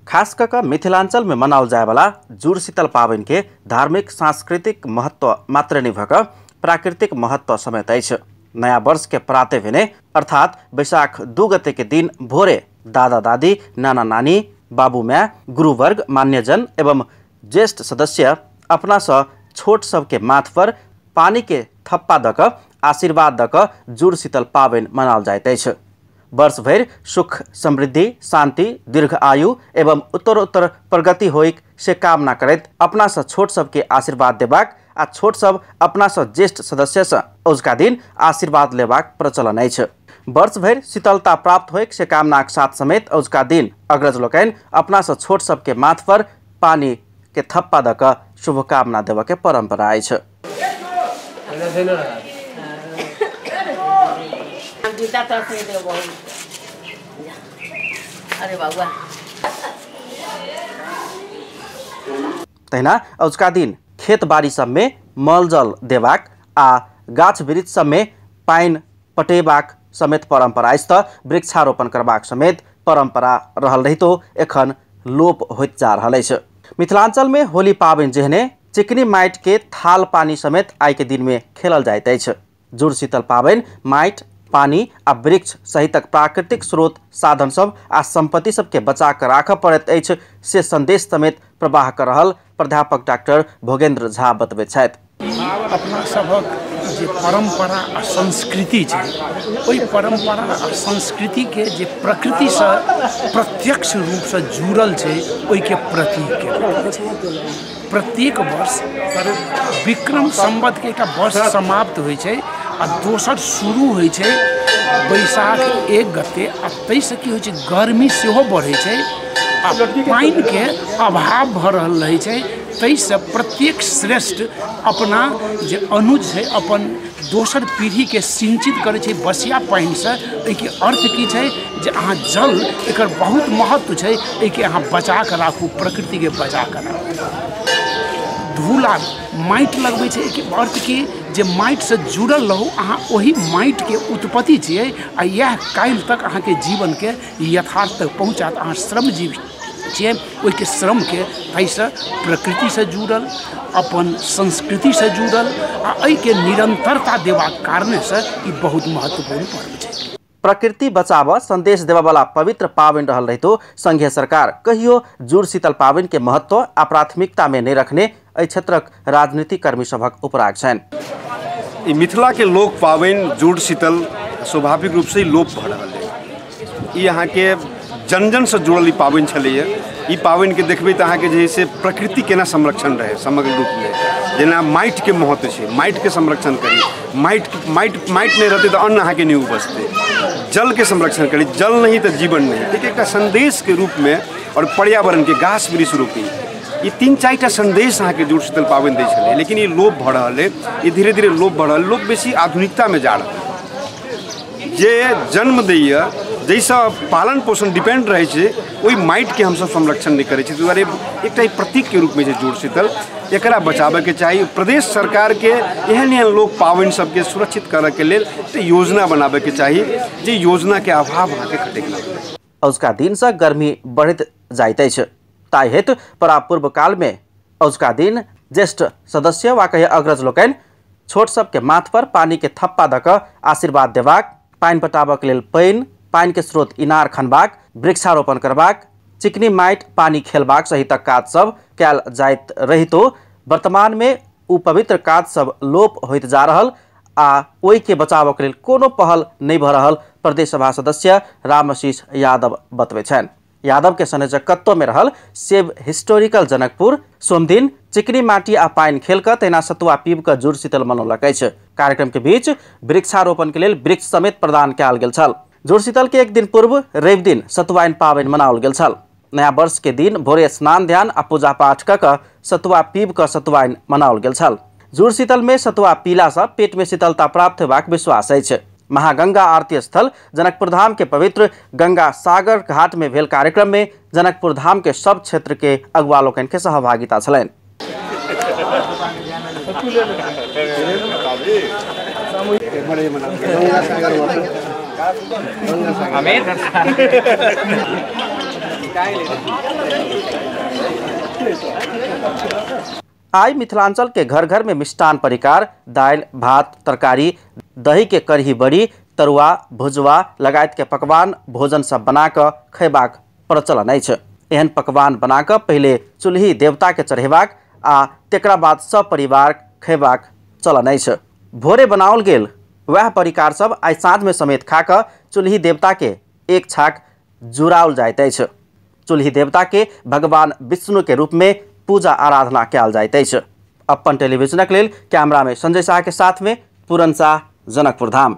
खास कऽ कऽ मिथिलांचल में मनाओल जायवला जुड़शीतल पाबनि के धार्मिक सांस्कृतिक महत्व मात्र नहि भऽ कऽ प्राकृतिक महत्व समेत अछि। नया वर्ष के प्राते भेने अर्थात वैशाख 2 गते के दिन भोरे दादा दादी, नाना नानी, बाबू my, गुरुवर्ग, मान्यजन एवं ज्येष्ठ सदस्य अपना सँ छोट सबके माथ पर पानी के थप्पा दऽ कऽ आशीर्वाद दऽ कऽ जुड़शीतल पाबनि मनाओल जाइत अछि। वर्ष भरि सुख, समृद्धि, शांति, दीर्घ आयु एवं उत्तरोत्तर प्रगति होइक से कामना करैत अपना सँ छोट सबके आशीर्वाद देबाक आ छोट सब अपना सँ ज्येष्ठ सदस्य सँ औजका दिन आशीर्वाद लेबाक प्रचलन अछि। वर्ष भरि शीतलता प्राप्त होइक से कामनाक साथ समेत औजका दिन अग्रज लोकनि अपना सँ छोट सबके माथ पर पानी के थप्पा दऽ कऽ शुभकामना देबऽ के परंपरा अछि। तहिना औजका दिन खेत बाड़ी सब में मल जल देबाक आ गाछ वृक्ष सब में पानि पटेबाक समेत परंपरा अछि तऽ वृक्षारोपण करबाक समेत परंपरा रहल रहितो एखन लोप होइत जा रहल अछि। मिथिलांचल में होली पाबनि जेहने चिकनी माटि के थाल पानी समेत आइ के दिन में खेलल जाइत अछि। जुड़शीतल पाबनि माटि, पानी आ वृक्ष सहितक प्राकृतिक स्रोत साधन सब आ संपत्ति सबके बचा कऽ राखऽ पड़ैत अछि से संदेश समेत प्रवाह कऽ रहल प्राध्यापक डॉक्टर भोगेंद्र झा बतबैत छथि। अपना सभक जे परंपरा आ संस्कृति छै, ओहि परंपरा आ संस्कृतिके जे प्रकृतिसँ प्रत्यक्ष रूपसँ जुड़ल छै ओहिके प्रतीकके रूपमे प्रत्येक वर्ष विक्रम संवतके एकटा वर्ष समाप्त होइ छै आ दोसर शुरू होइ छै वैशाख 1 गते आ ताहिसँ की होइ छै, गर्मी सेहो बढ़ै छै आ पानिके अभाव भऽ रहल रहै छै। ताहिसँ प्रत्येक श्रेष्ठ अपना जे अनुज छै अपन दोसर पीढ़ीके सिंचित करै छै बसिया पानिसँ। एहिके अर्थ की छै जे अहाँ जल, एकर बहुत महत्व छै, एहिके अहाँ बचा कऽ राखू, प्रकृतिके बचा कऽ राखू। धूला माटि लगबै छै, एहिके अर्थ की जे माटिसँ जुड़ल रहू, अहाँ ओहि माटिके उत्पत्ति छियै आ इएह काल्हि तक अहाँके जीवनके यथार्थ तक पहुँचात। अहाँ श्रमजीवी छियै, ओहिके श्रमके ताहिसँ प्रकृतिसँ जुड़ल, अपन संस्कृतिसँ जुड़ल आ एहिके निरन्तरता देबाक कारणसँ ई बहुत महत्वपूर्ण पर्व छै। प्रकृति बचाबऽ संदेश देबऽवला पवित्र पाबनि रहल रहितो संघीय सरकार कहियो जुड़शीतल पाबनि के महत्व आ प्राथमिकता में नहि रखने एहि क्षेत्रक राजनीतिक कर्मी सभक उपराग छनि। ई मिथिला के लोक पाबनि जुड़शीतल स्वाभाविक रूप से लोप भऽ रहल है। ई अहाँके जन जन से जुड़ल ई पाबनि छलैए। ई पाबनिके देखबै तऽ अहाँके जे है से प्रकृति केना संरक्षण रहै समग्र रूपमे, जेना माटिके महत्व छै, माटिके संरक्षण करी, माटि माटि माटि नहि रहतै तऽ अन्न अहाँके नहि उपजतै। जलके संरक्षण करी, जल नहीं तऽ जीवन नहीं, ठीक एकटा सन्देशके रूपमे और पर्यावरणके गाछ वृक्ष रोपी, ई 3-4 टा सन्देश अहाँके जुड़शीतल पाबनि दै छलै। लेकिन ई लोप भऽ रहल है, ई धीरे धीरे लोप भऽ रहल, लोक बेसी आधुनिकतामे जा रहल। जे जन्म दैए, जाहिसँ पालन पोषण डिपेंड रहै छै, ओहि माटिके हमसब संरक्षण नहि करै छी। ताहि दुआरे एकटा ई प्रतीकके रूपमे छै जुड़शीतल, एकरा बचाबैके चाही। प्रदेश सरकारके एहन एहन लोक पाबनि सबके सुरक्षित करऽके लेल योजना बनाबैके चाही, जे योजनाके अभाव अहाँके खटकि लागल। औजका दिनसँ गर्मी बढ़ैत जाइत अछि, ताहि हेतु परापूर्व कालमे औजका दिन ज्येष्ठ सदस्य वा कहिए अग्रज लोकनि छोट सबके माथ पर पानी के थप्पा दऽ कऽ आशीर्वाद देबाक, पानि पटाबऽके लेल पानि के स्रोत इनार खनबाक, वृक्षारोपण करबाक, चिकनी माटि पानी खेलबाक सहितक काज सब कयल जाइत रहितो वर्तमान में ओ पवित्र काज सब लोप होइत जा रहल आ ओहिके बचावके लेल कोनो पहल नहि भऽ रहल प्रदेश सभा सदस्य रामशीष यादव बतबै छनि। यादव के संयोजकत्व में रहल सेव हिस्टोरिकल जनकपुर सोमदिन चिकनी माटी आ पानि खेल कऽ तहिना सतुआ पीब कऽ जुड़शीतल मनौलक अछि। कार्यक्रम के बीच वृक्षारोपण के लेल वृक्ष समेत प्रदान कयल गेल छल। जुड़शीतल के एक दिन पूर्व रवि दिन सतुआइन पाबनि मनाओल गेल छल। नया वर्ष के दिन भोरे स्नान ध्यान आ पूजा पाठ कऽ कऽ सतुआ पीब कऽ सतुआइन मनाओल गेल छल। जुड़शीतल में सतुआ पीला सँ पेट में शीतलता प्राप्त होबाक विश्वास अछि। महागंगा आरती स्थल जनकपुर धाम के पवित्र गंगा सागर घाट में भेल कार्यक्रम में जनकपुर धाम के सब क्षेत्र के अगुआ लोकनि के सहभागिता छलनि। आई मिथिलांचल के घर घर में मिष्टान परिकार दालि भात तरकारी दही के कढ़ी बड़ी तरुआ भुजवा लगायत के पकवान भोजन सब बना कऽ खयबाक प्रचलन अछि। एहन पकवान बना कऽ पहिले चूल्ही देवता के चढ़ेबाक आ तेकरा बाद सब परिवार खयबाक चलन अछि। भोरे बनाओल गेल वएह परिकार सब आइ साँझ में समेत खा कऽ चूल्ही देवता के एक छाक जुड़ाओल जाइत अछि। चूल्ही देवता के भगवान विष्णु के रूप में पूजा आराधना कयल जाइत अछि। अपन टेलीविजनक लेल कैमरा में संजय शाह के साथ में पूरन शाह, जनकपुर धाम।